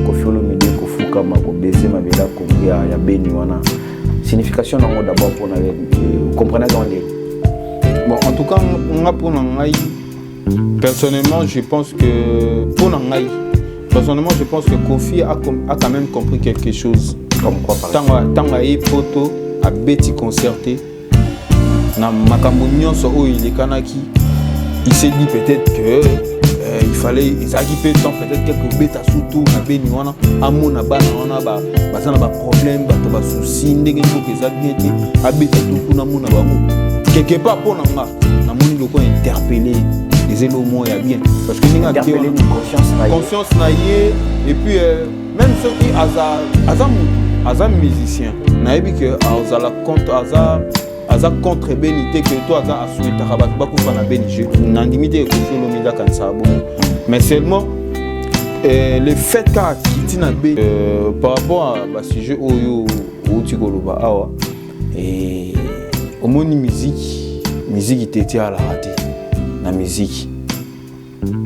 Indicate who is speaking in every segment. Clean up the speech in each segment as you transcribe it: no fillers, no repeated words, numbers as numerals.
Speaker 1: Koffi Olomide kofukama, kobese mabele ya Beni wana, signification nango d'abord mpona comprenez yango ndenge?
Speaker 2: Bon, en tout cas, nga, mpona ngai personnellement, je pense que, mpona ngai personnellement, je pense que Koffi a quand même compris quelque chose.
Speaker 1: Comme quoi, par
Speaker 2: exemple? Ntango aye Poto, abeti concert te, na makambo nyonso oyo elekanaki, il s'est dit peut-être que il fallait, ezalaki mpe temps peut-être quelque obeta surtout na Beni wana, amona bana wana baza na baproblème, bato basusi ndenge mboka eza bien te, abeta to kuna, amona bango quelque part. Mpo na nga, namoni lokola interpellé, eza eloko moko ya bien, parce que ndenge
Speaker 1: interpellé ni conscience na ye.
Speaker 2: Conscience na ye. Et puis même soki aza motu, aza musicien, nayebi ke azala contre, aza contre Beni te, ke to aza asouhaitaka bato bakufa na Beni. Je nandimi te Koffi Olomide akanisaka bongo, mais seulement le fait kaka akiti na Beni par rapport à basujet oyo outi koloba awa, omoni, musique te, ti alaka te na musique.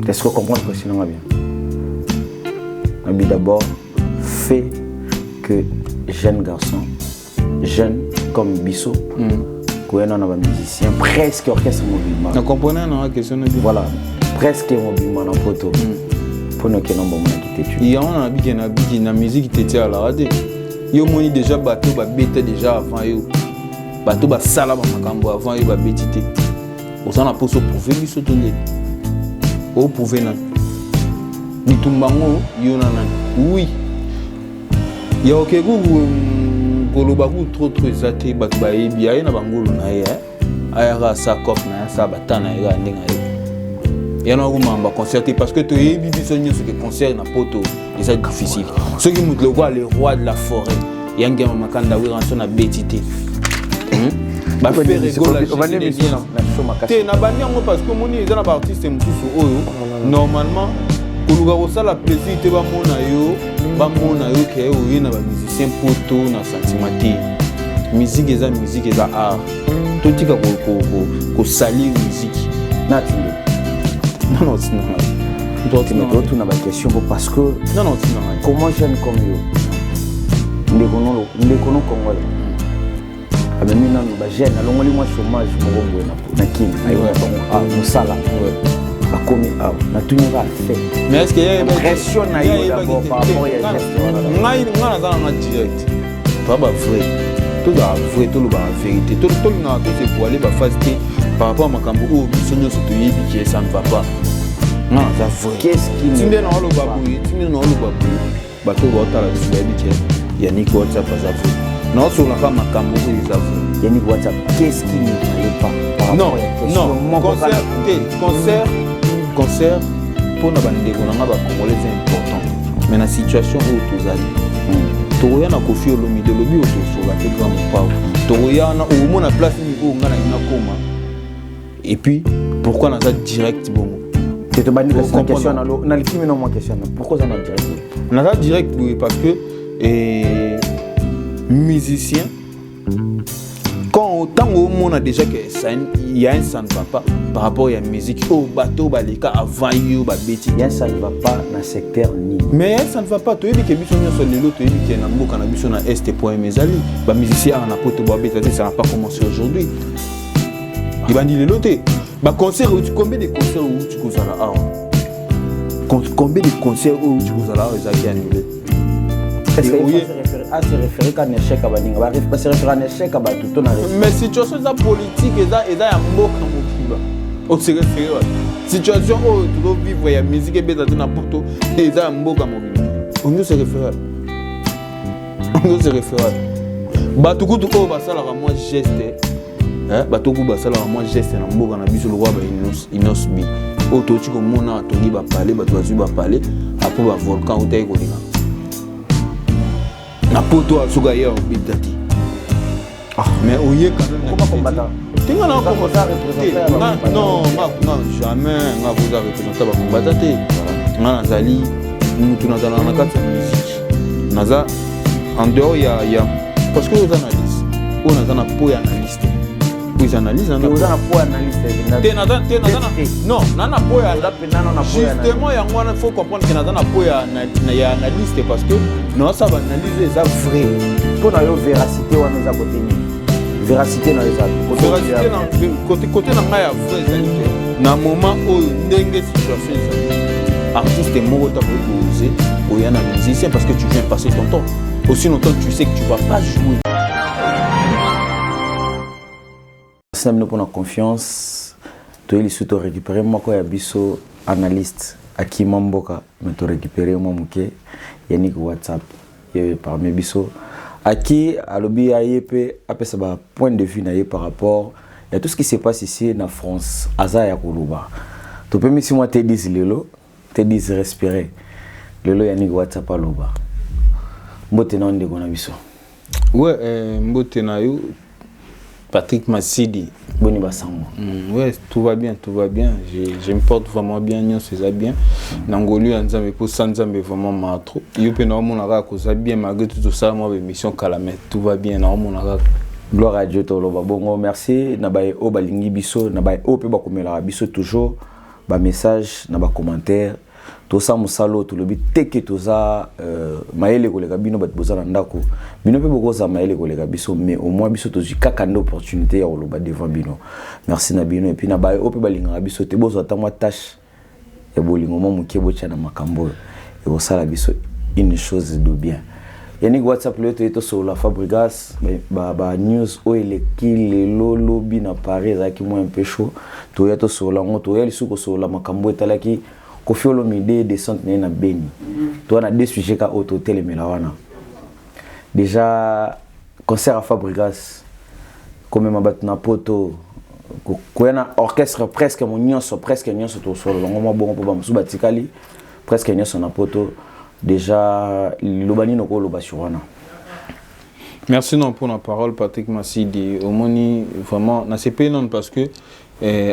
Speaker 1: Est-ce que comprendre question nanga bien? Nabi d'abord fait que jeune garçon, jeune comme biso, koyana na bamusicien, presque orchestre mobima.
Speaker 2: Na comprendre na question na bien.
Speaker 1: Voilà, presque mobima na Poto, mpona okenda bamonaki te tu.
Speaker 2: Yango na biki, na biki na musique te, ti alaka te. Yo omoni déjà bato babeta déjà avant yo, bato basala bamakambo avant yo, babeti te. Oza na mposa oprouver biso to ndeni? Oprouver nani? Bitumba ngo yo na nani? Oui, ya oke kuku koloba ku trop trop eza te. Bato bayebi aye na bangulu na ye, ayaka asa cope na ye, asala bata na ye kaka ndenge ayebi. Yana komamba concert te, parce que toyebi biso nyonso ke concert na Poto eza difficile. Soki moto lokola le roi de la forêt, Yangema Makanda Werrason, abeti te, te na bandi yango, parce que omoni eza na baartiste mosusu oyo normalement koluka kosala plaisir te, bamona yo ke oye na bamusicien Poto na sentiment te. Musique eza musique, eza art. Totika kosalir musique.
Speaker 1: Natinde.
Speaker 2: Non, non, tina
Speaker 1: ngai. Totuna baquestion po parce que
Speaker 2: Non, non, tina ngai.
Speaker 1: Comment jeune comme yo, ndeko no congolais, amemi nanu bajeune, alongoli mwa chômage moko boye na Kini, ayebi bango mosala, bakomi awa, natuni kaka fait.
Speaker 2: Mais est ce que
Speaker 1: Impression na yo d'abord par rapport ya geste wana?
Speaker 2: Ngai, ngai naza nanga direct. Toza bavrai, tozala vrai, tolobaka vérité. Tolingaka tosevoile baphase te par rapport à makambo oyo biso nyonso toyebi ke ça ne va pas. Ngai naza vrai.
Speaker 1: Qu'est-ce qui
Speaker 2: Tinde na oloba boye, tinde na oloba boye, bato oyo baotala biso bayebi ke Yannick WhatsApp aza vrai. Naosolaka makambo oyo eza vrai.
Speaker 1: Yannick WhatsApp, qu'est-ce qui ne fallait pas par
Speaker 2: Non.
Speaker 1: rapport ya question
Speaker 2: Non,
Speaker 1: moko?
Speaker 2: Concert te, concert mpona bandeko na nga bacongolais eza important, mais na situation oyo tozali, tokoya na Koffi Olomide, olobi oyo tosola te, grand mopao. Tokoya wana, okomona place nini oyo nga nalingi nakoma et puis pourquoi naza direct bongo.
Speaker 1: Te, tobandi kasi na
Speaker 2: Comprendre.
Speaker 1: question nalikimi no mwa question na pourquoi oza na direct boye?
Speaker 2: Naza direct boye parce que musicien, quand ntango omona déjà que ça, il y a un ça ne va pas par rapport ya musique oyo bato baleka avant yo babeti.
Speaker 1: Bien, ça ne va pas na secteur nini?
Speaker 2: Mais ça ne va pas, toyebi ke biso nyonso lelo toyebi ke na mboka na biso na Est problème ezali. Bamusicien awa na Poto babeta te. Ça n'a pas commencé aujourd'hui, ebandi lelo te. Baconcert euti, combien de concert euti kozala awa? Combien de concert oyo euti kozala awa ezalaki annulé?
Speaker 1: Est-ce qu'il faut se référer qu'un échec à baninga, ba se référer un échec à bato to na
Speaker 2: Mais situation eza politique, eza ya mboka mobimba. Ose référer wapi? Situation oyo tozovivre ya musique ebeta te na Poto eza ya mboka mobimba. Olingi ose référer, olingi ose référer bato kutu oyo basalaka mwa geste, bato kutu basalaka mwa geste na mboka na biso lokola ba Innoss'B oyo touti komona atongi bapale, bato bazwi bapale apo bavolcan otaki koleka na Poto, soki aye obeta te. Mais oye quand même.
Speaker 1: Comment combattant?
Speaker 2: Te, nga na
Speaker 1: Oza représentant ya
Speaker 2: non, nga jamais nga koza représentant bakombata te. Nga nazali mutu, nazalaka na kati ya musique, naza en dehors ya parce que oyo oza na liste, oyo naza na po ya analyste. Po eza analyse.
Speaker 1: Oza na po analyste?
Speaker 2: Te, naza te, naza na, non, naza na po ya justement yango wana. Faut comprendre que naza na po ya analyste parce que naosala baanalyse eza vrai.
Speaker 1: Mpo na yo, véracité wana eza kote nini? Véracité na yo eza?
Speaker 2: Véracité na côté na ngai ya vrai ezali ke na moment oyo, ndenge situation ezali, artiste moko takoki kooser koya na musicien parce que tu viens passer ton temps aussi longtemps que tu sais que tu vas pas jouer.
Speaker 1: Merci na bino mpona confiance. Toye lisusu torécupérer moko ya biso analyste akima mboka, mais torécupérer mwa moke. Yannick WhatsApp ye parmi biso. Aki alobi aye mpe apesa ba point de vue na ye par rapport ya tout ce qui se passe ici na France. Aza ya koloba, topemisi mwa T10 lelo, T10 respirer lelo. Yannick WhatsApp aloba. Mbote na ndeko na biso.
Speaker 2: Ouais, mbote na yo, Patrick Massidi.
Speaker 1: Boni basango?
Speaker 2: Ouais, tout va bien, tout va bien. Je me porte vraiment bien, nyonso eza bien. Na ngolu ya Nzambe, po sa Nzambe vraiment ma trop. Yo pe na omona kaka koza bien malgré tout tosala mwa émission kala, mais tout va bien na omona kaka.
Speaker 1: Gloire à Dieu, toloba bongo. Merci na baye oyo balingi biso, na baye oyo mpe bakomelaka biso toujours bamessage na bacommentaire. Tosala mosala oyo, tolobi teke toza mayele koleka bino. Bato boza na ndako, bino mpe bokozala mayele koleka biso, mais au moins biso tozwi kaka nde opportunité ya koloba devant bino. Merci na bino. Et puis na baye oyo mpe balingaka biso te, bozwa ata mwa tâche ya bolingo mwa moke, botya na makambo oyo ekosala biso une chose de bien. Yannick WhatsApp, lelo toye tosolola Fabregas. Ba news oyo eleki lelo, lobi na Paris ezalaki mwa un peu chaud. Toya tosolola yango. Toya lisusu kosolola makambo etalaki Koffi Olomide, descente na ye na Beni. Toya na deux sujets ka oyo totelemela wana. Déjà concert ya Fabregas, komema bato na Poto, koya na orchestre presque mo nyonso, presque nyonso, tosolola yango mwa bongo mpo bamosusu batikali, presque nyonso na Poto. Déjà liloba nini okoloba sur wana?
Speaker 2: Merci non pour la parole, Patrick Massidi. Omoni vraiment nasepeli non parce que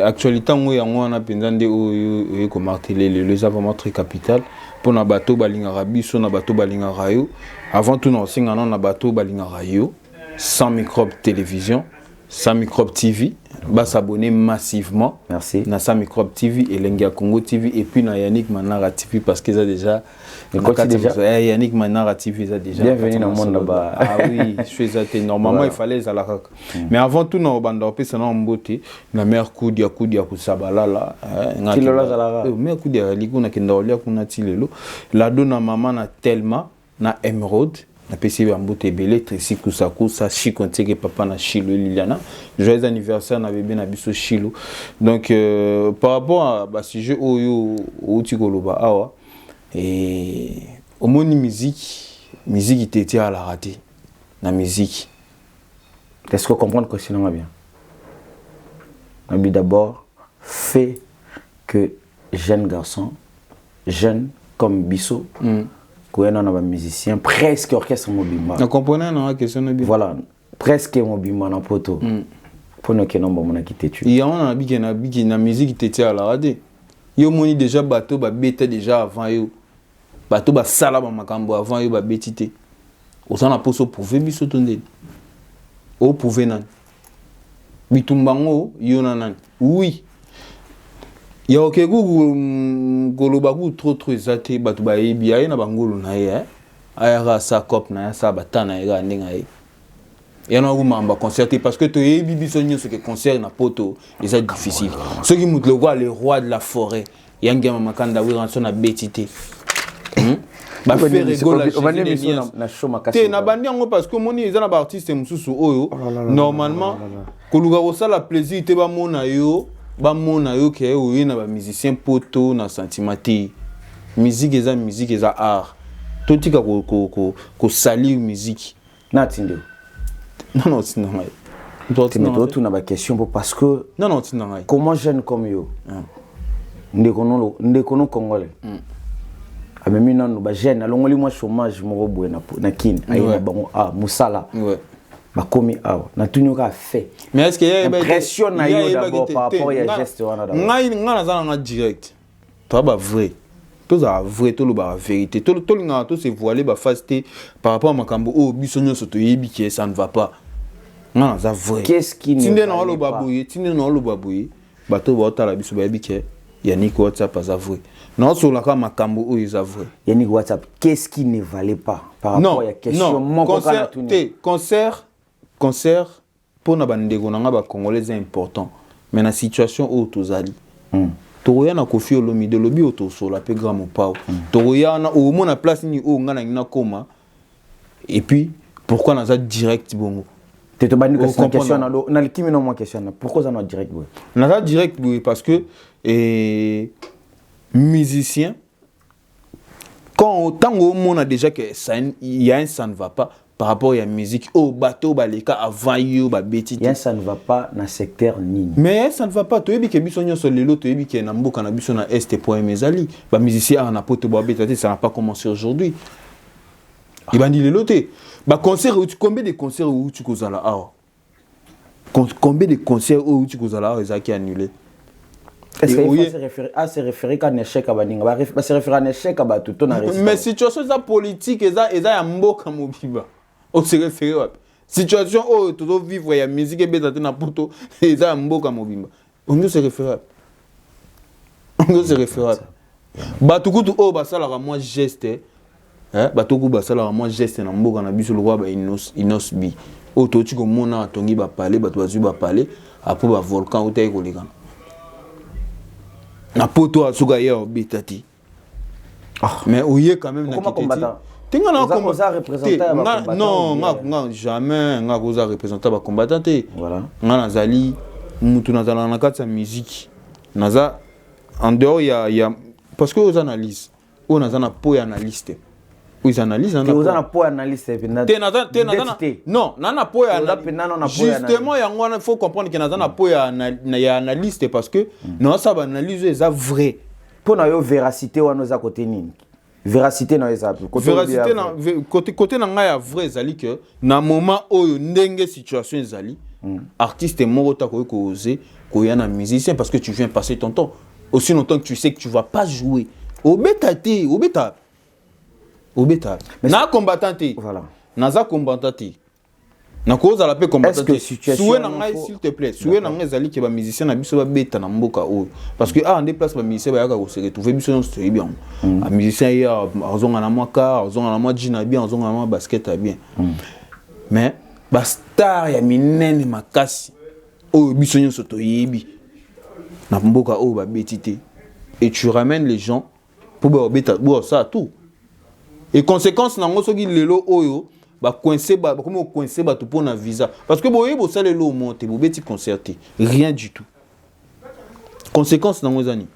Speaker 2: actualité yango, yango wana mpenza nde oyo oye komarteler lelo eza vraiment très capital mpona bato balingaka biso, na bato balingaka yo. Avant tout, na osenga nano na bato balingaka yo, Sans Microbe Télévision, Sans Microbe TV, bas'abonner massivement.
Speaker 1: Merci.
Speaker 2: Na Sans Microbe TV, Elengi ya Congo TV et puis na Yannick Manara TV parce que eza déjà
Speaker 1: Ekoti déjà.
Speaker 2: Eh, Yannick Manara TV eza déjà.
Speaker 1: Bienvenue na monde là-bas.
Speaker 2: Ah oui, je suis eza te normalement. Voilà. Il fallait ezala kaka, mais avant tout na obanda opesa na mbote na mare Kudia, Kudia Kusabalala.
Speaker 1: Ti lelo azalaka?
Speaker 2: Mare Kudia azali kuna, kenda kolia kuna ti lelo. Lado na mama na Telma na Emeraude, napesi ye bambote ebele. Tracy Kusakusa, Chiko Ntieke, papa na Shilo Liliana, joyeux anniversaire na bébé na biso Shilo. Donc par rapport à basujet oyo outi koloba awa, omoni musique, musique te etialaka te na musique.
Speaker 1: Est-ce que comprendre question nanga bien? Nabi d'abord fait que jeune garçon, jeune comme biso, koyana na bamusicien presque orchestre mobimba.
Speaker 2: Na comprendre na question na bien.
Speaker 1: Voilà, presque mobimba na Poto, mpona okende bamonaki te tu.
Speaker 2: Yango na biki, na biki na musique te etialaka te. Yo omoni déjà bato babeta déjà avant yo, bato basala bamakambo avant yo babeti te. Oza na mposa oprouver biso to ndeni? Oprouver nani? Bitumba ngo yo na nani? Oui, ya oke kuku koloba ku trop trop eza te. Bato bayebi aye na bangulu na ye, eh? Ayaka asa cope na ye, asala bata na ye kaka ndenge aye. Yana kumamba concert te parce que toyebi biso nyonso ke concert na Poto eza difficile. Soki moto lokola le roi de la forêt Yangiama Makanda Werrason abeti te,
Speaker 1: Te.
Speaker 2: Nabandi yango parce que omoni eza na baartiste mosusu oyo normalement koluka kosala plaisir te, bamona yo, bamona yo ke oye na bamusicien Poto na sentiment te. Musique eza musique, eza art. Totika kosalir musique.
Speaker 1: Natindi?
Speaker 2: Non, non, otinda ngai.
Speaker 1: Mais totuna baquestion po parce que
Speaker 2: Non, non, otinda ngai.
Speaker 1: Comment jeune comme yo, ndeko no congolais, amemi nanu bajeune, alongoli mwa chômage moko boye na Kini, aye na bango ah mosala, bakomi awa, natuni yo kaka fait.
Speaker 2: Mais est ce que
Speaker 1: Impression na yo d'abord par rapport ya geste wana d'abord?
Speaker 2: Ngai naza nanga direct. Toza bavrai, tozala vrai, tolobaka vérité. Tolingaka tose voiler baface te par rapport à makambo oyo biso nyonso toyebi ke ça ne va pas. Nga naza vrai.
Speaker 1: Qu'est-ce qui ne
Speaker 2: Tinde na
Speaker 1: valait
Speaker 2: oloba
Speaker 1: pas?
Speaker 2: boye, tinde na oloba boye, bato baotala biso bayebi ke Yannick WhatsApp aza vrai. Naosolaka makambo oyo eza vrai.
Speaker 1: Yannick WhatsApp, qu'est-ce qui ne valait pas par rapport
Speaker 2: Non,
Speaker 1: ya question
Speaker 2: non,
Speaker 1: moko kaka
Speaker 2: concert
Speaker 1: tuni?
Speaker 2: Te, concert mpona bandeko na nga bacongolais eza important, mais na situation oyo tozali, tokoya na Kofi Olomide, olobi oyo tosola mpe grand mopao, tokoya wana, omona place nini oyo nga nangi nakoma et puis pourquoi naza direct bongo.
Speaker 1: Te, tobandi kasi na
Speaker 2: Ocomprendre.
Speaker 1: question na do nalikimi no mwa question na pourquoi oza na direct boye.
Speaker 2: Naza direct boye parce que musicien, quand ntango omona déjà que ça, il y a un ça ne va pas par rapport ya musique oyo bato oyo baleka avant yo babeti te.
Speaker 1: Yan, ça ne va pas na secteur nini?
Speaker 2: Mais ça ne va pas, toyebi ke biso nyonso lelo toyebi ke na mboka na biso na est problème ezali, bamusicien awa na poto babeta te. Ça n'a pas commencé aujourd'hui, ebandi lelo te. Baconcert euti, combien de concert euti kozala awa? Combien de concert oyo euti kozala awa ezalaki annulé?
Speaker 1: Est-ce
Speaker 2: Et
Speaker 1: qu'il faut
Speaker 2: oye-
Speaker 1: se référer à se référer qu'un échec à baninga, ba se référer à un échec à bato to na réussite?
Speaker 2: Mais situation eza politique, eza ya mboka mobimba. Ose référé wapi? Situation oyo tozovivre ya musique ebeta te na poto eza ya mboka mobimba. Ongi ose référé wapi? Ongi ose référé wapi? Bato kutu oyo basalaka mwa geste, bato kutu basalaka mwa geste na mboka na biso lokola ba Innoss'B oyo toti komona atongi bapale, bato bazwi bapale apo bavolcan otaki kolekana na poto awa, soki aye obeta te. Mais oye quand même na
Speaker 1: Okoma
Speaker 2: kiteti.
Speaker 1: combattant?
Speaker 2: Te, nga na
Speaker 1: Oza représentant
Speaker 2: te,
Speaker 1: ya bacombattant
Speaker 2: non,
Speaker 1: ou
Speaker 2: nga
Speaker 1: bien?
Speaker 2: Nga jamais nga koza représentant bacombattant te.
Speaker 1: Voilà.
Speaker 2: Nga nazali mutu nazalaka na kati ya musique, naza en dehors ya parce que oyo oza analyse, oyo naza na po ya analyste, oyo eza analyse
Speaker 1: Te, oza na po analyste mpenza?
Speaker 2: Te, naza te, naza na
Speaker 1: Ndeti te.
Speaker 2: Non, naza na po ya
Speaker 1: Oza mpenza na po ya
Speaker 2: justement, yango wana il faut comprendre que naza na po ya analyste parce que naosala baanalyse oyo eza vrai.
Speaker 1: Mpo na yo, véracité wana oza kote nini? Véracité na yo eza wapi? Kote oyo
Speaker 2: Véracité
Speaker 1: ya
Speaker 2: na
Speaker 1: vrai.
Speaker 2: Côté na ngai ya vrai ezali que na moment oyo, ndenge situation ezali, artiste moko ta koki kooser koya na musicien parce que tu viens passer ton temps aussi longtemps que tu sais que tu vas pas jouer, obeta te, obeta, obeta na combattant te.
Speaker 1: Voilà.
Speaker 2: Naza combattant te, nakozala mpe combattant
Speaker 1: Est-ce que
Speaker 2: te.
Speaker 1: situation
Speaker 2: Souhait na ngai,
Speaker 1: faut-
Speaker 2: s'il te plaît, souhait na ngai ezali ke bamusicien na biso babeta na mboka oyo parce que awa nde place bamusicien bayaka kose retrouver. Biso nyonso toyebi yango, bamusicien ye azonga na mwa car, azonga na mwa jean ya bien, azonga na mwa basket ya bien, mais bastar ya minene makasi oyo biso nyonso toyebi na mboka oyo babeti te et tu ramènes les gens mpo babeta, bosala tout et conséquence nango soki lelo oyo bacoince, bakomi kocoince bato mpo na visa parce que boye bosaleli omo te, bobeti concert te, rien du tout. Conséquence nango eza nini?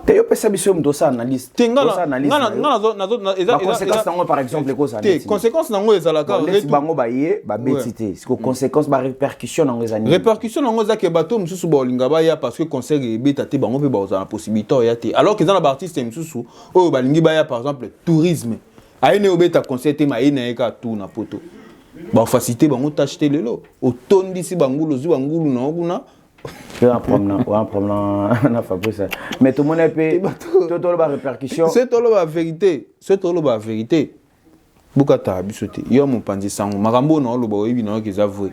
Speaker 1: Te, yo pesa biso, yo moto osala analyse.
Speaker 2: Te, nga
Speaker 1: Osala analyse na yo. Baconséquence nango, par exemple, ekozala
Speaker 2: te
Speaker 1: neti?
Speaker 2: Conséquence nango ezalaka
Speaker 1: Bon, neti bango baye babeti te, siko conséquence, barépercussion nango eza nini?
Speaker 2: Répercussion nango eza ke bato mosusu baolinga baya parce que concert ebeta te, bango mpe bazala na possibilité oya te, alors que eza na baartiste mosusu oyo balingi baya, par exemple tourisme, aye ne obeta concert te, ma aye na ye kaka tour na poto, bafacilité bango tâche te. Lelo otondisi bangulu, ozwi bangulu na yo kuna.
Speaker 1: Mpe un problème, un problème na Fabrice, mais tomoni mpe to toloba répercussion.
Speaker 2: Se toloba vérité, se toloba vérité, bokataka biso te. Yo mopanzi sango, makambo oyo na oloba, oyebi na yoki eza vrai.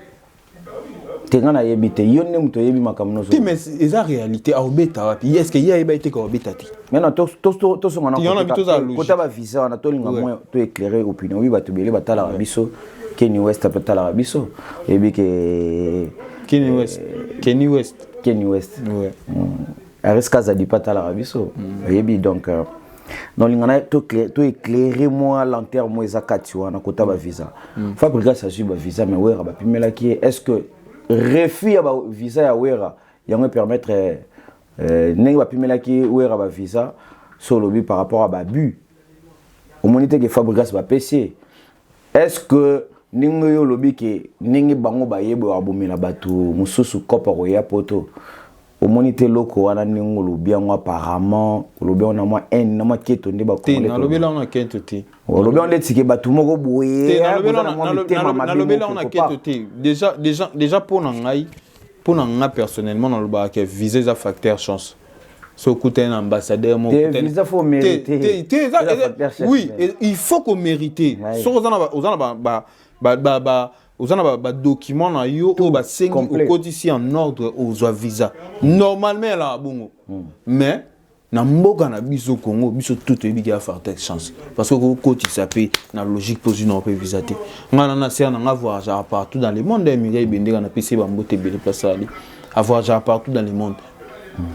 Speaker 1: Te, nga nayebi te, yo nde moto oyebi makambo nyonso.
Speaker 2: Te, mais eza réalité. Aobeta wapi? Est ce que ye ayeba ete ka obeta te?
Speaker 1: Maintenant tosonga
Speaker 2: Ti, wana tozala logique.
Speaker 1: kota bavisa wana, tolinga mwa toéclairer opinion. Oyebi bato ebele batalaka biso, Kenny West ape talaka biso, oyebi ke
Speaker 2: Kenny West, Kenny West.
Speaker 1: Kenny West.
Speaker 2: Ouais.
Speaker 1: Aris Kazadi mpe atalaka biso, oyebi. Donc nolinga na toéclairer mwa lanterne mo eza kati wana kota bavisa. Fabrigas azwi bavisa, mais Wera bapimelaki ye. Est ce que refus ya bavisa ya Wera yango epermettre ndenge bapimelaki Wera bavisa so olobi par rapport à babu, omoni te ke Fabrigas bapesi ye? Est ce que ndenge oyo olobi ke ndenge bango bayebi abomela bato mosusu kopa koya poto, omoni te eloko wana ndenge olobi yango? Apparemment olobi yango na mwa haine, na mwa keto nde.
Speaker 2: Te, nalobeli yango na keto te.
Speaker 1: Olobi yango nde tike bato moko boye.
Speaker 2: Nalobeli yango na keto te. Déjà mpo na ngai personnellement, nalobaka ke visa eza facteur chance. So okutani na ambassadeur.
Speaker 1: Visa faut mériter.
Speaker 2: Oui, il faut komériter. Soki oza na Oza na badocument na yo oyo basengi, okotisi en ordre, ozwa visa normalement, elaka bongo. Mais na mboka na biso Congo, biso tout toyebi ya facteur chance, parce que okokotisa mpe na logique mpo ozwi nango mpe visa te. Ngai na sere na nga voyageaka partout dans le monde. Mireille Bendeka, napesi ye bambote ebele place ali, avoyageaka partout dans le monde,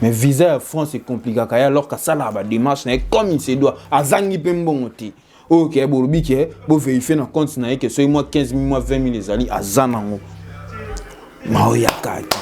Speaker 2: mais visa ya France ecompliquaka ye, alors qu'asalaka badémarche na ye comme il se doit. Azangi mpe mbongo te. Oyo ke bolobi ke bovérifie na compte na ye ke soki mwa 15 000, mwa 20 000 ezali, aza nango, maoyaka te.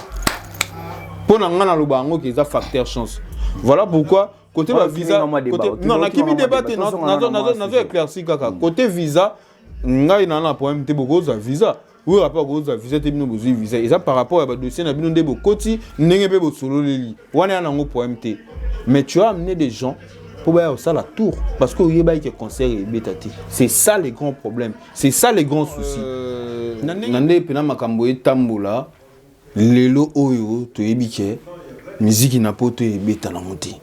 Speaker 2: Mpo na ngai, naloba yango ke eza facteur chance. Voilà pourquoi côté ba visa, côté, non, nakimi débat te, nazo éclairci kaka. Côté visa, ngai na problème te. Bokozwa visa oyo rapport kozwa visa te. Bino bozwi visa, eza par rapport ya badossier na bino nde bokoti, ndenge mpe bosololeli wana, ya nango problème te. Mais tu as amené des gens mpo baya kosala tour parce que oyebaki ke concert ebeta te. C'est ça le grand problème, c'est ça le grand souci. Na nde mpena makambo etambola lelo oyo, toyebi ke miziki na poto ebeta nango te.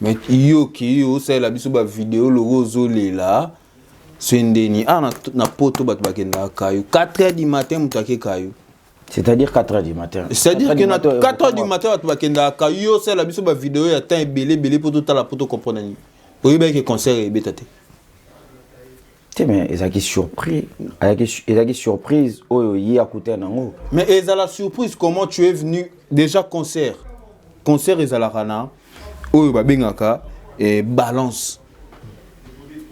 Speaker 2: Mais yo okei, osalela biso bavideo loko ozolela so ndeni awa na poto. Bato bakendaka kayo 4 heures du matin, moto ake kayo.
Speaker 1: C'est-à-dire 4 heures du matin?
Speaker 2: C'est-à-dire que na 4 heures du matin bato bakendaka kayo. Osalela biso bavideo ya temps ebele ebele mpo totala, mpo tocomprendre nini? Oyebaki concert ebeta te.
Speaker 1: Te, mais ezalaki surprise, ezalaki surprise oyo ye akuta nango.
Speaker 2: Mais ezala surprise comment? Tu es venu déjà concert, concert ezalaka na oyo babengaka balance.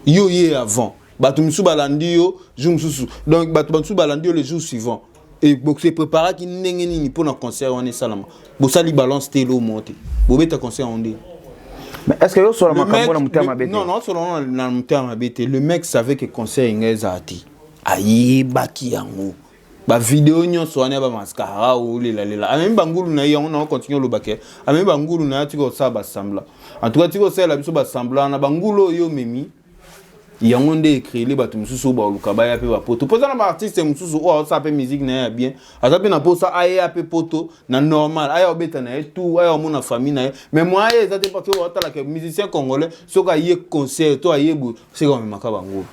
Speaker 2: Yo ye avant, bato mosusu balandi yo jour mosusu, donc bato mosusu balandi yo le jour suivant. E bose préparaki ndenge nini mpona concert wana esalama? Bosali balance te, elo mo te, bobeta concert yango ndenge?
Speaker 1: Mais est ce que yo osola makambo na motema mabe te?
Speaker 2: Non, non, osola na motema mabe te. Le mec savait que concert engai ezala te, ayebaki yango. Bavideo nyonso wana ya bamascara olelalela, amemi bangulu na ye yango. Na continue oloba ke amemi bangulu na ye, atika kosala basemblant. En tout cas, tika kosalela biso basemblant wana. Bangulu oyo omemi yango nde ecréele bato mosusu oyo baluka baya mpe bapoto, mpo eza na baartiste mosusu oyo aosala mpe musique na ye ya bien, aza mpe na mposa aya mpe poto na normal, aya obeta na ye tout, aya omona famille na ye. Mais moyen ye eza te, parce que otalaka musicien congolais, soki aye concert to aye boye, soki bamemaka bango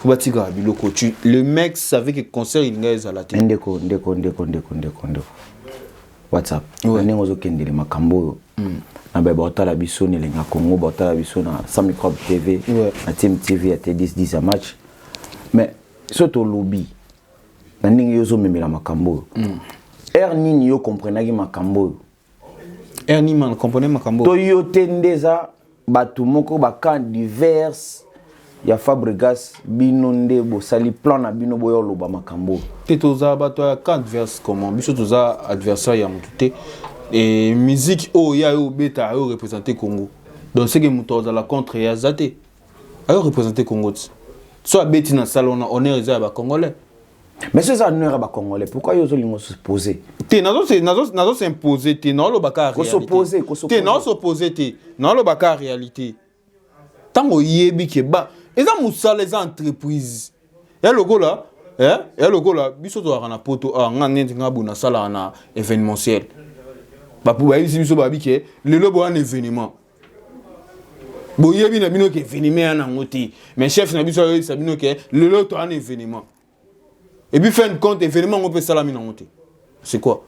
Speaker 2: fo batikaka biloko. Tu, le mec savait que concert elinga ezala te.
Speaker 1: Ndeko, ndeko, ndeko, ndeko, ndeko, ndeko WhatsApp, na ndenge ozokendele makambo oyo, na baye baotala biso na Elenga Congo, baotala biso na Sans Microbe TV, na Team TV ya T10 10 ya match. Mais so tolobi na ndenge yo ozomemela makambo oyo, heure nini yo comprenaki makambo oyo?
Speaker 2: Heure nini man comprene makambo?
Speaker 1: To yo te nde eza bato moko bacamp divers ya Fabregas, bino nde bosali plan na bino boya oloba makambo oyo?
Speaker 2: Te, toza bato ya camp adverse comment? Biso toza adversaire ya motu te. E musique oyo ye ayo obeta, ayo représente Congo. Donc seke moto azala contre ye aza te. Ayo représente Congo ti so abeti na salle wana, honneur eza ya bacongolais.
Speaker 1: Mais so eza honneur ya bacongolais, pourquoi yo ozolinga osupose?
Speaker 2: Te, nazos'impose te, naoloba kaka
Speaker 1: Kos'opposer,
Speaker 2: te, naos'oppose te, naoloba kaka réalité. Ntango oyebi ke ba eza mosala, eza entreprise ya lokola ya lokola biso tozalaka na poto awa. Nga neti nga boye, nasalaka na événementiel. Bapo bayebisi biso, babi ke lelo boya na événement. Boyebi na bino ke événement ya nango te, mais chef na biso ayoyebisa bino ke lelo toya na événement, et puis fin de compte événement yango mpe esalami nango te. C'est quoi?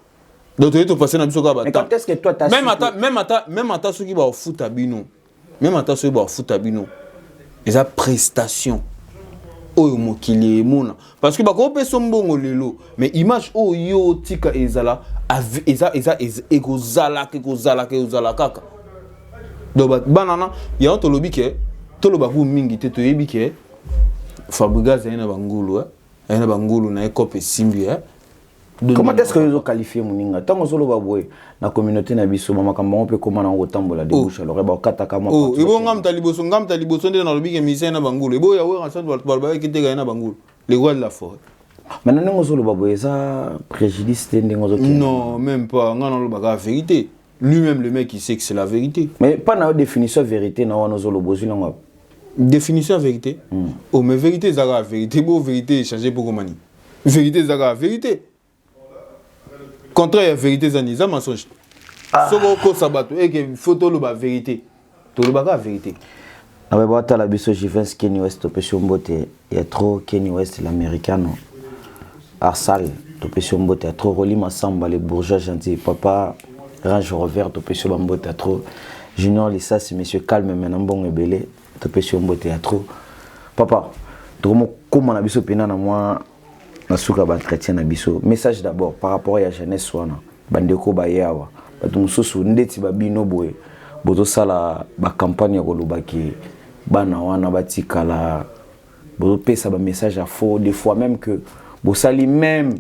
Speaker 2: Donc toye topase na biso kaka.
Speaker 1: Mais quand est-ce que toi t'as
Speaker 2: Même ata, même ata, même ata soki baofuta bino, même ata soki baofuta bino, eza prestation oyo mokili emona, parce que bakopesa mbongo lelo, mais image oyo yo otika ezala eza ekozalaka, ekozalaka, ekozala kaka. Donc bana na yango, tolobi ke toloba ku mingi te. Toyebi ke Fabregas aye na bangulu, aye na bangulu na ye, cope esimbi.
Speaker 1: Comment est-ce que ozo qualifier moninga ntango ozoloba boye na communauté na biso? Bamakambo yango mpe ekóma nango kotambola de bouche à l'oreille, bakataka mwa.
Speaker 2: Oh, ebo nga mutu liboso, nga mutu liboso nde nalobi ke musicien na bangulu. Ebo ya wera centre, bato balobaki te kaye na bangulu, le roi de la forêt.
Speaker 1: Maintenant, ndenge ozoloba boye, eza préjudice te ndenge ozokende?
Speaker 2: Non, même pas. Nga nalobaka la vérité. Lui-même, le mec, il sait que c'est la vérité.
Speaker 1: Mais pas na yo définition ya vérité na wana ozoloba, ozwi nango wapi?
Speaker 2: Définition ya vérité? Oh, mais vérité ezalaka la vérité. Bo vérité échange mpo komani, vérité ezalaka la vérité. Contraire ya vérité eza nini? Eza mensonge. Soki okosa bato eke, faut toloba vérité, tolobaka la vérité.
Speaker 1: Na baye batala biso, Jivens Kenny West, topesi yo mbote ya trop. Kenny West, l'americano. Arsal, topesi yo mbote ya trop. Roli Masamba, le bourgeois gentil. Papa Range Rover, topesi yo bambote ya trop. Junior Lisasi, monsieur calme, maintenant mbongo ebele, topesi yo mbote ya trop. Papa, tokomokóma na biso mpena na mwa na suka ba entretien na biso. Message d'abord par rapport ya jeunesse wana, bandeko baye awa, bato mosusu ndeti babino boye bozosala bacampagne ya koloba ke bana wana batikala, bozopesa bamessage ya faux, des fois même que bosali même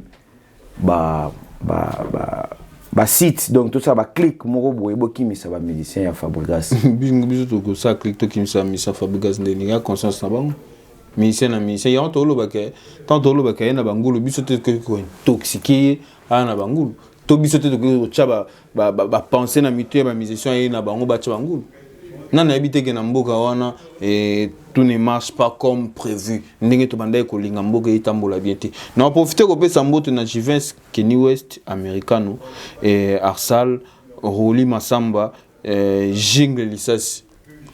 Speaker 1: ba ba ba basite, donc tosala baclique moko boye bokimisa bamusicien ya Fabregas.
Speaker 2: Biso tokosala clique tokimisa musicien Fabregas ndenge ya conscience na bango, musicien na musicien. Yango tolobaka, tant tolobaka ye na bangulu, biso te tokoki kointoxiquer ye aya na bangulu, to biso te tokoki kotya bapense na mito ya bamusicien ye na bango batya bangulu. Nani nayebi te ke na mboka wana tout ne marche pas comme prévu, ndenge tobandaki kolinga mboka etambola bien te. Na profite kopesa mbote na Jivens, Kenny West Americano, Arsal, Roli Masamba, Jingle Lisasi.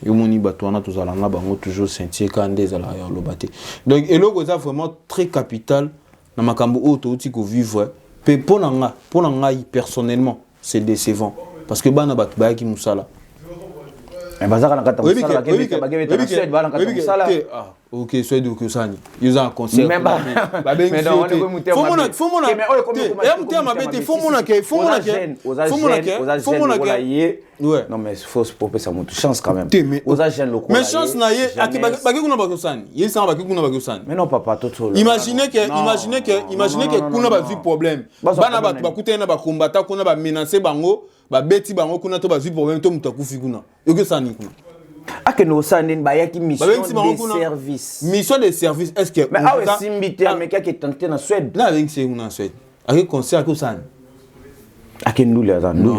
Speaker 2: Yomoni bato wana tozala na bango toujours ceinture kaka nde ezalaka ya koloba te. Donc eloko eza vraiment très capital na makambo oyo touti kovivre mpe mpo na ngai personnellement, c'est décevant, parce que bana bato bayaki mosala.
Speaker 1: Bazaka na kati ya mosala, bakebeta na Suède, baa na kati ya mosala.
Speaker 2: Ok, Suède oki osani, yo oza na concert, babengisi yo te. Motema mabe te, faut mona ke
Speaker 1: faut mona ke faut mona ke faut mona ke ye. Non, mais faut popesa motu chance quand même. Oza jeune lokola.
Speaker 2: Mais chance na ye, bake kuna bakosani, ye sanga bake kuna bakosani.
Speaker 1: Mais non, papa, totolo.
Speaker 2: Imaginez que kuna bazwi problème, bana bato bakutani na bakombata kuna, bamenace bango, babeti bango kuna, to bazwi problème, to moto akufi kuna, yoki osani kuna?
Speaker 1: Akende kosala nini? Bayaki mission de service.
Speaker 2: Mission de service, est ce que
Speaker 1: Mais awa esimbi te, ameki ake tente na Suède.
Speaker 2: Na abengisi ye kuna na Suède, ake concert, ake osani?
Speaker 1: Ake ndule, aza ndule.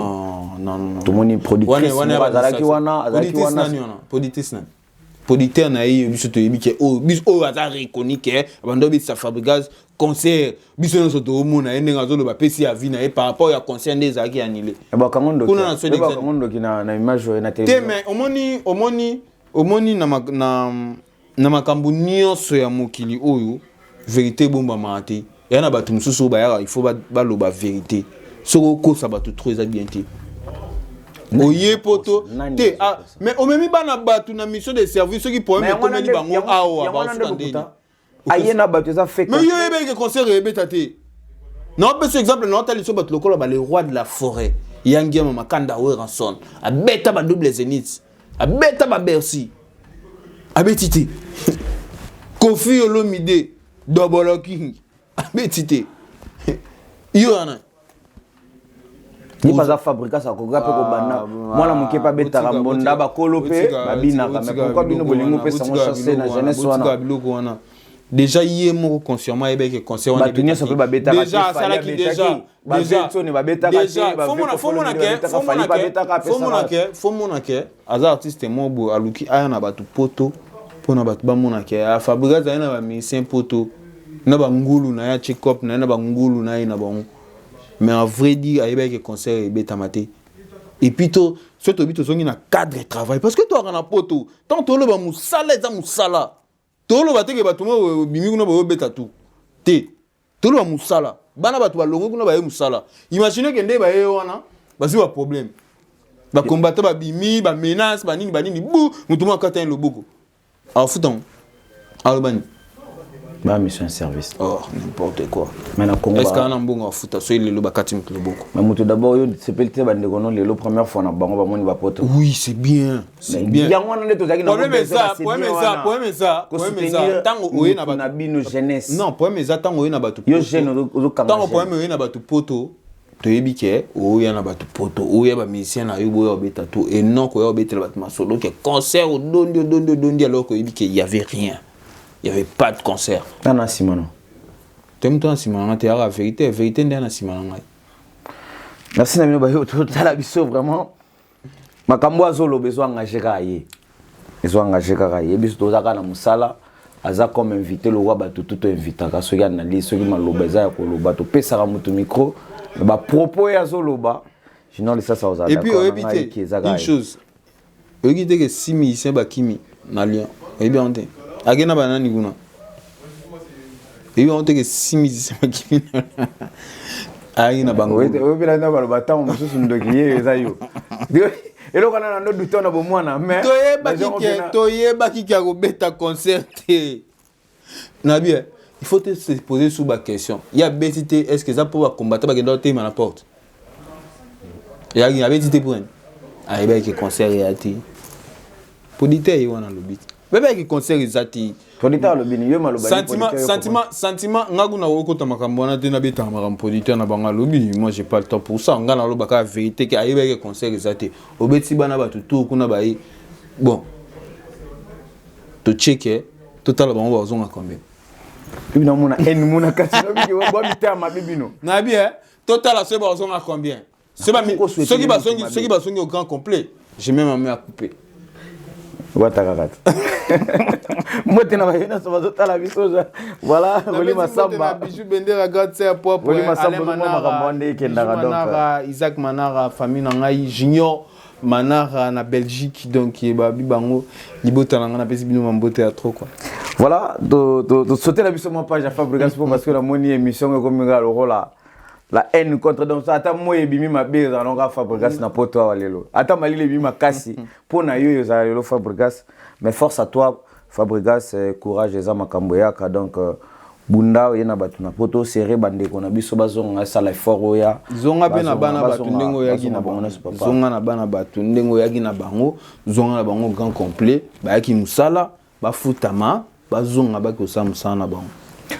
Speaker 2: Non, non.
Speaker 1: Tomoni productrice azalaki wana, azalaki
Speaker 2: wana. Productrice nani? Producteur na ye, biso toyebi ke oyo biso oyo aza reconnu ke abanda obetisa Fabregas concert. Biso nyonso toomona ye ndenge azoloba, apesi avis na ye par rapport ya concert nde ezalaki annulé.
Speaker 1: Kuna na Suède ndoki na image oyo na
Speaker 2: te. Mais omoni na makambo nyonso ya mokili oyo, vérité ebombamaka te. Eya na bato mosusu oyo bayaka, il faut baloba vérité. Soki okosa bato trop, eza bien te. Oye poto te, ah, mais omemi bana bato na mission de service, soki problème ekomeli bango awa, basuka ndeni?
Speaker 1: Aye na bato, eza
Speaker 2: fait. Mais yo oyebeki concert eyebeta te. Naopesa exemple, naotali so bato lokola ba le roi de la forêt, Yangiama Makanda Werrason, abeta ba double Zénith, abeta ba Bercy, abeti te. Koffi Olomide, Dobolo King, abeti te. Yo wana
Speaker 1: ye baza Fabregas, akoka mpe kobanda mwana moke mpe abetaka mbonda, bakolo mpe babinaka. Mais pourquoi bino bolingi opesango chance na jeunesse wana?
Speaker 2: Biloko wana déjà, ye moko consciemment ayebaki concert.
Speaker 1: Wana bato nyonso mpe babetaka.
Speaker 2: Déjà asalaki déjà.
Speaker 1: Bavetsoni babetaka.
Speaker 2: Te, faut mona ke aza artiste moko boye, aluki aya na bato poto mpona bato bamona ke Fabregas aye na bamusicien poto na bangulu na ye, atie cop na ye na bangulu na ye na bango. Mais en vrai dire, ayebaki concert ebetama te. Et puis to so toyebi, tozongi na cadre travail, parce que toyaka na poto, tant toloba mosala eza mosala, toloba teke bato mo bimi kuna boyobeta tu te. Toloba mosala, bana bato balongwe kuna, baye mosala. Imagine ke nde baye wana bazwi baproblème, bakombata, babimi, bamenace, banini banini, bu motu moko akata ye loboko, afutango, aloba nini?
Speaker 1: Ba mission service.
Speaker 2: Oh, n'importe quoi.
Speaker 1: Mais na Congo
Speaker 2: est ce que ana mbongo afuta soki lelo bakati moto loboko?
Speaker 1: Mais moto d'abord, yo sepeli te, bandeko no lelo première fois na bango bamoni bapoto.
Speaker 2: Oui, c'est bien, c'est bien.
Speaker 1: Yango wana nde tozalaki
Speaker 2: na problème eza ntango oye na
Speaker 1: na bino jeunesse.
Speaker 2: Non, problème eza ntango oye na bato.
Speaker 1: Yo jeune ozokanga.
Speaker 2: Ntango problème oye na bato poto, toyebi ke oya na bato poto, oya bamusicien na yo boya obeta to enok, oya obetela bato masolo ke concert odondi, odondi, odondi, alors koyebi ke y avait rien, il y avait pas de concert.
Speaker 1: Nana nsima no.
Speaker 2: Te, moto na nsima na ngai te, yaka vérité, vérité nde ya na nsima na ngai.
Speaker 1: Merci na bino bayo totala biso. Vraiment, makambo azoloba ezo engage kaka ye, ezo engage kaka ye. Biso toza kaka na mosala, aza comme invité lokwa bato tu toinvitaka. Soki analyse, soki maloba eza ya koloba, topesaka moto micro, bapropos oyo azoloba, Junior Lisasa ozala.
Speaker 2: Et puis oyebi te une chose, oyebi te ke six musiciens bakimi na Lyon, oyebi yango te? Ake na banani kuna? Eyebi yango te ke 6 musicien bakimi ayaki na bango.
Speaker 1: Oyebela na baloba ntango mosusu ndoki ye eza yo. Eloko wana na ndo duta na bomwana, mais
Speaker 2: Toyebaki ke akobeta concert te. Na bien, il faut te se poser sous ba question. Ya beti te, est ce que eza mpo bacombattant bakenda kotema na porte? Eyaki abeti te mpo nani? Ayebaki concert eya te. Producteur ye wana alobi te, bayebaki concert eza te.
Speaker 1: Producteur alobi ni yo maloba.
Speaker 2: Sentiment nga kuna okota makambo wana te, nabetaka makambo producteur na bango alobi. Moi, j'ai pas le temps pour ça. Nga naloba kaka vérité ke ayebaki concert eza te. Obeti bana bato tour kuna baye, bon, tocheke, totala bango bazonga combien.
Speaker 1: Bino namona ene mona kati bwa mitema mabe bino.
Speaker 2: Nayebi totala soki bazonga combien. Soki bazongi au grand complet, j'ai même ma main à couper.
Speaker 1: Wata kaka te. Mbote na baye nyonso bazotala biso. Voilà, Roli Masamba.
Speaker 2: Bijou Bendera, grande sœur propre.
Speaker 1: Roli Masamba, makambo wana ekendaka donc.
Speaker 2: Manara, Isaac Manara, famille na ngai, Junior Manara na Belgique, donc babi bango libota na ngai, napesi bino mambote ya trop quoi.
Speaker 1: Voilà, tosaute na biso mwa page ya Fabregas po parce que namoni émission ekomi kaka lokola la haine contre. Donc ata moi ebimi mabe, ezala nonga Fabregas na poto awa lelo, ata malili ebimi makasi mpo na yo, ezala lelo Fabregas. Mais force à toi, Fabregas, courage, eza makambo eyaka. Donc bunda oye na bato na poto, serré bandeko na biso bazonga, esala effort oya.
Speaker 2: Zonga mpe na bana bato ndenge oyaki na bango, zonga na bana bato ndenge oyaki na bango, zonga na bango grand complet. Bayaki mosala, bafutama, bazonga, baki kosala mosala na bango.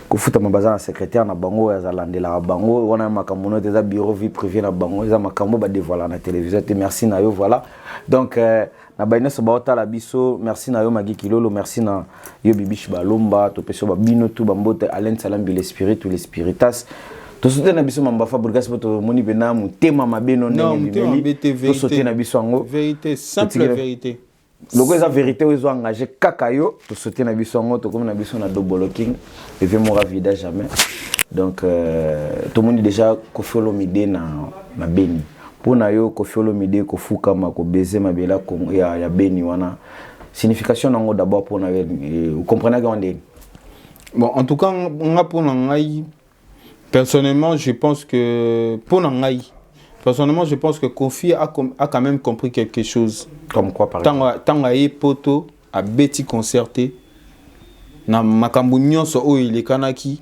Speaker 1: Kofutama, baza na secrétaire na bango oyo azalandelaka bango wana. Makambo no te, eza bureau, vie privée na bango, eza makambo badévoilaka na télévision te. Merci na yo. Voilà, donc na bai nyonso baotala biso, merci na yo Magi Kilolo, merci na yo Bibish Balomba, topesi yo babino tu bambote. Alain Salambi, l'esprit ou l'espiritas. Tosote na biso mamba Fabregas po tomoni mpena motema mabe no ndenge bimeli, tosote na biso yango.
Speaker 2: Vérité, simple vérité.
Speaker 1: Loko eza vérité oyo ezo engage kaka yo, tosote na biso yango. Tokomi na biso na Dobolo King eve mora vida jamais. Donc tomoni déjà Koffi Olomide na Beni. Mpo na yo, Koffi Olomide kofukama, kobeze mabele ya Beni wana, signification nango d'abord mpo na yo, ocomprenaki yango ndeni?
Speaker 2: Bon, en tout cas, nga, mpo na ngai personnellement, je pense que, mpo na ngai personnellement, je pense que Koffi a quand même compris quelque chose.
Speaker 1: Comme quoi, par exemple?
Speaker 2: Ntango aye poto, abeti concert te, na makambo nyonso oyo elekanaki,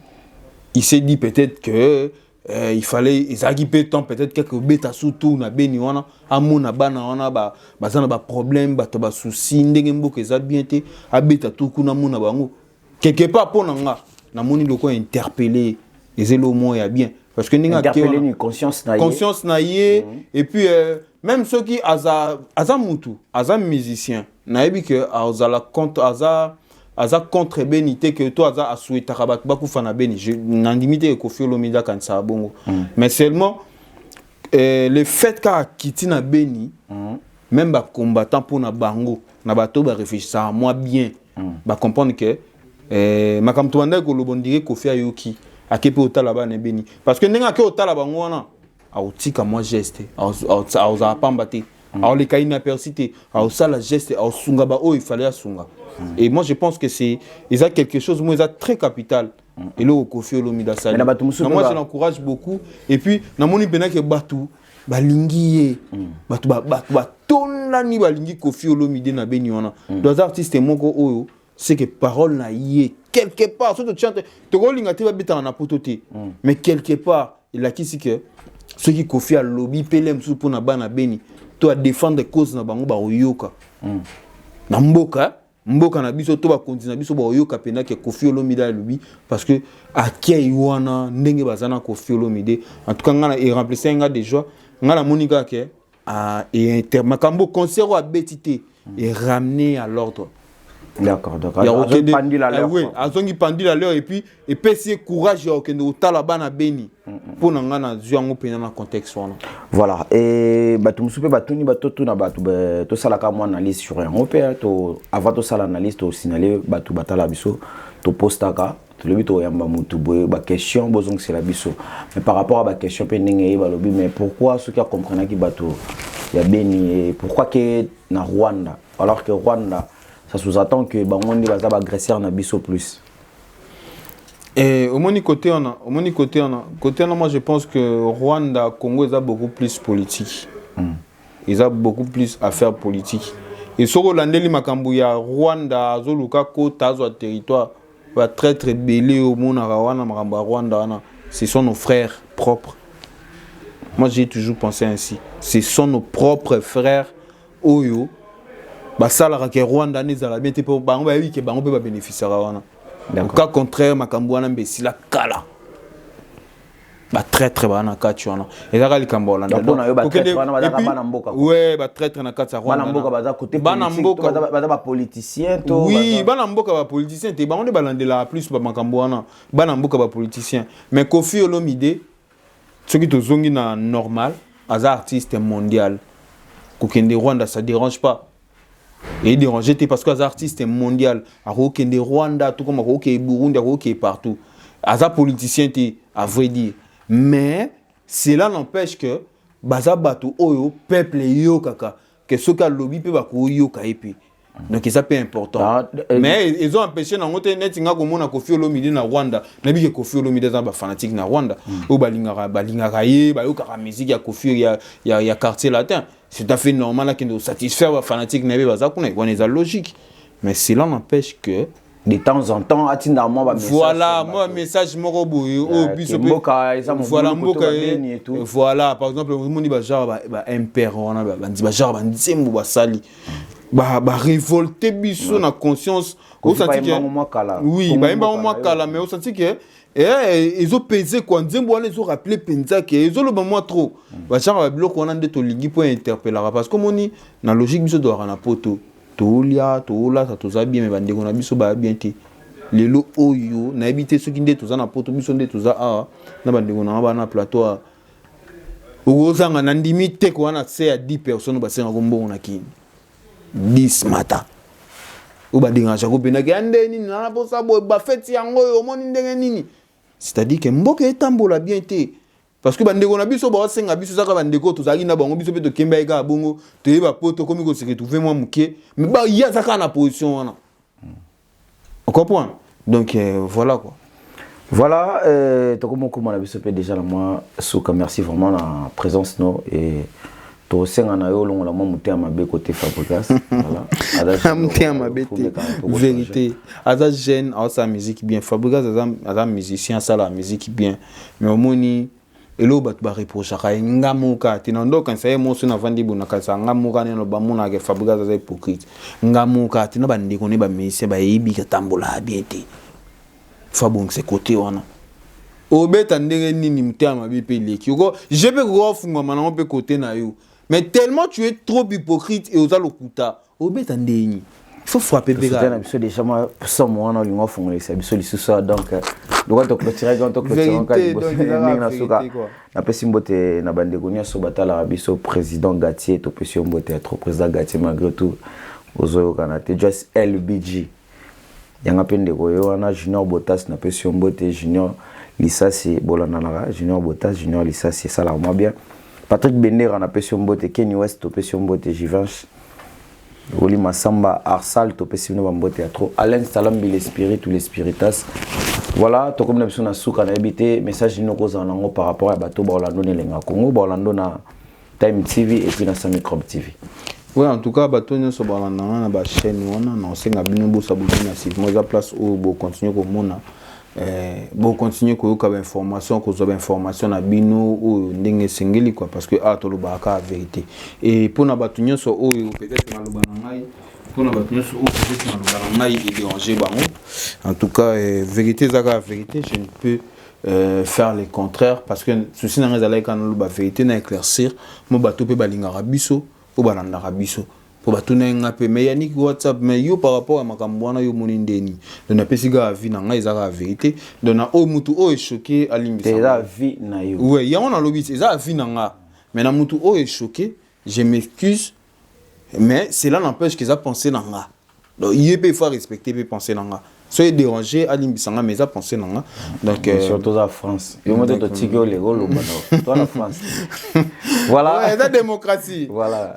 Speaker 2: il s'est dit peut-être que il fallait, ezalaki mpe temps peut-être quelque obeta surtout na Beni wana, amona bana wana baza na baproblème, bato basusi ndenge mboka eza bien te, abeta tour kuna, amona bango quelque part. Mpo na nga, namoni lokola interpellé, eza eloko moko ya bien parce que ndenge
Speaker 1: interpellé conscience na ye.
Speaker 2: Conscience na ye. Et puis même soki aza mutu, aza musicien, nayebi ke azala contre, aza contre Beni te, ke to aza asouhaitaka bato bakufa na Beni. Nandimi te Koffi Olomide akanisaka bongo. Mais seulement le fait kaka akiti na Beni, même bacombattant, mpona bango na bato baréfléchissaka mwa bien, bacomprendre ke makambo tobandaki koloba, ondire Koffi ayoki, ake mpe otala bana Ebeni, parce que ndenge ake otala bango wana, akotika mwa geste, akozala pamba te, aoleka inaperçu te, aosala geste, aosunga baoyo ifale asunga. Et moi, je pense que c'est eza quelque chose mo eza très capital, eloko Koffi Olomide asali.
Speaker 1: Na bato mosusu
Speaker 2: Na moi, je l'encourage beaucoup. Et puis namoni mpena ke bato balingi ye, bato batondani, balingi Koffi Olomide na Beni wana. Donc aza artiste moko oyo c'est que parole na ye quelque part, soki totia te, tokolinga te babetaka na poto te, mais quelque part elakisi ke soki Koffi alobi pele mosusu mpona bana Beni to adéfendre cause na bango, bakoyoka na mboka na biso to bakonzi na biso bakoyoka mpenza ke Koffi Olomide alobi, parce que akei wana ndenge baza na Koffi Olomide. En tout cas, nga na eremplisse nga de joie. Nga namoni kaka ke makambo concert oyo abeti te, eramener à l'ordre.
Speaker 1: D'accord.
Speaker 2: Ya
Speaker 1: Azongi
Speaker 2: kokende
Speaker 1: pendule à l'heure,
Speaker 2: oui,
Speaker 1: quoi.
Speaker 2: Azongi pendule à l'heure et puis epesi ye courage ya kokende kotala bana Beni. Mpo na nga, nazwi yango mpenza na contexte wana.
Speaker 1: Voilà, et bato mosusu mpe batuni, bato tuna bato tosalaka mwa analyse sur yango mpe to avant tosala analyse, tosignale bato batala biso, topostaka, tolobi toyamba motu boye, baquestion bozongisela biso. Mais par rapport à baquestion mpe ndenge ye balobi, mais pourquoi soki acomprenaki bato ya Beni, et pourquoi ke na Rwanda, alors que Rwanda, ça sous-attend que bango nde baza baagresseur na biso plus?
Speaker 2: Et omoni côté wana, omoni côté wana, côté wana, moi je pense que Rwanda, Congo eza beaucoup plus politique. Eza beaucoup plus affaire politique. Et soki olandeli makambo ya Rwanda, azoluka kota, azwa territoire, batraître ebele omonaka wana, makambo ya Rwanda wana, ce sont nos frères propres. Moi, j'ai toujours pensé ainsi. Ce sont nos propres frères oyo basalaka ke Rwanda wana ezala bien te, mpo bango bayebi ke bango mpe babénéficiaka wana. Au cas contraire, makambo wana mbe esila kala. Batraître baa na kati wana, ezaka likambo.
Speaker 1: Mpona yo, batraître wana bazaka bana mboka?
Speaker 2: Ouais, batraître na kati ya
Speaker 1: Rwanda, bana mboka baza côté
Speaker 2: bana mboka
Speaker 1: baza bapoliticien to?
Speaker 2: Oui, bana mboka bapoliticien te, bango nde balandelaka plus bamakambo wana, bana mboka bapoliticien. Mais Kofi Olomide, soki tozongi na normal, aza artiste mondial. Kokende Rwanda, ça dérange pas, edérange te, parce que aza artiste mondial. Akokende Rwanda tout comme akokende Burundi, akokende partout. Aza politicien te, à vrai dire, mais cela n'empêche que baza bato oyo peuple eyokaka ke soki alobi mpe bakoyoka ye mpe. Donc eza mpe important. Mais ezo empêche nango te. Neti nga komona Kofi Olomide na Rwanda, nayebi ke Kofi Olomide aza bafanatique na Rwanda oyo balingaka ye, bayokaka musique ya Kofi ya Quartier Latin. C'est tout à fait normal akende kosatisfaire bafanatique na ye baza kuna wana, eza logique. Mais cela n'empêche que
Speaker 1: de temps en temps atinda mwa ba
Speaker 2: Voilà, mwa message moko boye oyo biso
Speaker 1: mboka eza.
Speaker 2: Voilà, mboka. Voilà, par exemple, omoni bagenre ba impere wana, bagenre banzembo basali barévolte biso na conscience. Oui, bayembango mwa kala, mais osenti ke ezopese kua nzembo wana, ezorappeler mpenza ke ezoloba mwa trop. Bagenre babiloko wana nde tolingi mpo interpellaka, parce que omoni, na logique, biso tozalaka na poto, tolia, tolata, toza bien, mais bandeko na biso baya bien te. Lelo oyo nayebi te soki nde toza na poto, biso nde toza awa na bandeko nanga bana na plateau awa, okozanga na ndimi te ko wana se ya 10 personnes basengaka mbongo na kini 10 mata oyo badérangeaka mpendaki ya nde nini nana mposa boye, bafeti yango oyo omoni ndenge nini. C'est-à-dire ke mboka etambola bien te, parce que bandeko na biso baosenga biso ezaka bandeko tozalaki na bango, biso mpe tokembaki kaka bongo, toyeba po tokomi kose retrouver mwa moke, mais ye aza kaka na position wana, ocomprendre? Donc voilà quoi.
Speaker 1: Voilà, tokomi okóma na biso mpe déjà na mwa suka. Merci vraiment na présence no et tosenga na yo olongola mwa motema mabe côté Fabrigas.
Speaker 2: Voilà, motema mabe te, vérité. Aza jeune, aosala musique bien. Fabrigas aza musicien, asala musique bien, mais omoni eloko bato bareprochaka ye, nga moka te na ndokanisa ye moso navandi bo nakanisa nga moka neno bamonaka Fabrigas aza hypocrite. Nga moka te na bandeko ne bamusicien bayebi katambola bien te. Faut abongisa kote wana. Obeta ndenge nini, motema mabe mpe eleki je mpe kokoka fungwama nango mpe kote na yo, mais tellement tu es trop hypocrite et oza lokuta, obeta ndenge il faut frapper
Speaker 1: mpe na biso déjà mwa somo wana olinga ofungolisa biso lisusu. Donc lokola toclôturaki, toclôturaka ndenge na suka. Napesi mbote na bandeko nyonso batalaka biso. Président Gatier, topesi yo mbote ya trop, président Gatier. Malgré tout ozoyokana te, Joyce LBG yanga mpe ndeko yo wana. Junior Botas, napesi yo mbote. Junior Lisasi, bolandanaka Junior Botas, Junior Lisasi, esalaka mwa bien. Patrick Bendera, napesi yo mbote. Kenny West, topesi yo mbote. Givanche Oli Masamba Arsal, topesi bino bambote ya trop. Alain Salambi, l'esprit ou l'espiritas. Voilà, tokomi na biso na suka. Nayebi te message nini okozala nango par rapport ya bato baolando na Elenga Congo, baolando na Time TV et puis na Samicrobe TV.
Speaker 2: Oui, en tout cas, bato nyonso balandanga na bachaîne wana, na osenga bino bosabonner massivement. Eza place oyo bocontinue komona, bocontinue koyoka bainformation, kozwa bainformation na bino oyo ndenge esengeli quoi, parce que awa tolobaka kaka vérité. Et mpona bato nyonso oyo peut-être maloba na ngai, mpona bato nyonso oyo peut-être maloba na ngai edérange bango, en tout cas, vérité eza kaka vérité. Je ne peux faire le contraire, parce que souci na ngai ezalaki kaka naloba vérité, na éclaircir mo bato mpe balingaka biso, mpo balandaka biso, mpo batuna ye nga mpe. Mais Yannick WhatsApp, mais yo par rapport ya makambo wana, yo omoni ndeni? Donc napesi kaka avis na ngai, eza kaka vérité. Donc na oyo mutu oyo echoqué, alimbisa.
Speaker 1: Eza avis na yo.
Speaker 2: Ouais, yango nalobi, eza avis na nga, mais na mutu oyo echoqué, je m'excuse, mais cela n'empêche que eza pensée na nga. Donc ye mpe il faut respecter mpe pensée na nga. Soki déranger, alimbisa nga, mais eza pensée na nga.
Speaker 1: Donc surtout za France, yo moto totiki yo lelo oloba to na France. Voilà.
Speaker 2: Ouais, eza démocratie.
Speaker 1: Voilà.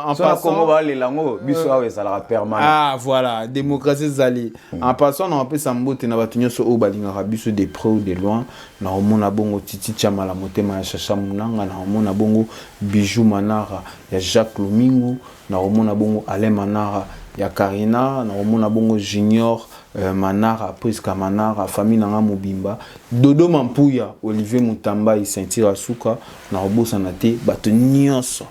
Speaker 2: En
Speaker 1: so na
Speaker 2: passant
Speaker 1: Congo balela yango, biso awa ezalaka permanent.
Speaker 2: Ah voilà, démocratie ezali. En passant, na opesa mbote na bato nyonso oyo balingaka biso de près ou de loin. Na omona bongo Titi Chamala, motema ya Chacha Munanga, na omona bongo Bijou Manara ya Jacques Lomingo, na omona bongo Alain Manara ya Karina, na omona bongo Junior Manara, Priska Manara, famille nanga mobimba, Dodo Mampuya, Olivier Mutamba, Ceinture Asuka, na obosana te bato nyonso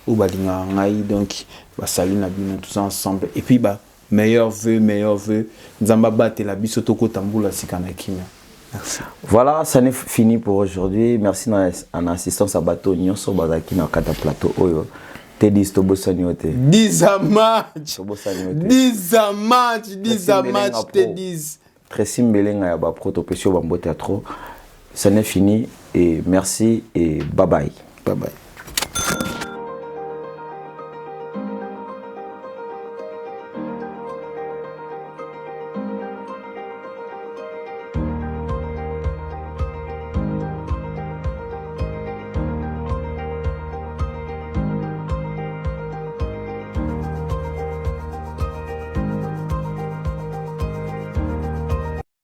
Speaker 2: oyo balingaka ngai. Donc basali na bino tous ensemble et puis ba meilleurs vœux, meilleurs vœux. Nzambe abatela biso, tokota mbula sika na kimia. Merci.
Speaker 1: Voilà, ça n'est fini pour aujourd'hui. Merci na en assistance à bato nyonso bazalaki na kati ya plateau oyo. T10, tobosani yo te.
Speaker 2: 10 à match.
Speaker 1: Tobosani yo te.
Speaker 2: 10 à match, 10 à
Speaker 1: Merci.
Speaker 2: match.
Speaker 1: Mbelenga Pro.
Speaker 2: T10.
Speaker 1: Tracy Mbelenga ya bapro, topesi yo bambote ya trop. Ça n'est fini et merci et bye bye.
Speaker 2: Bye bye.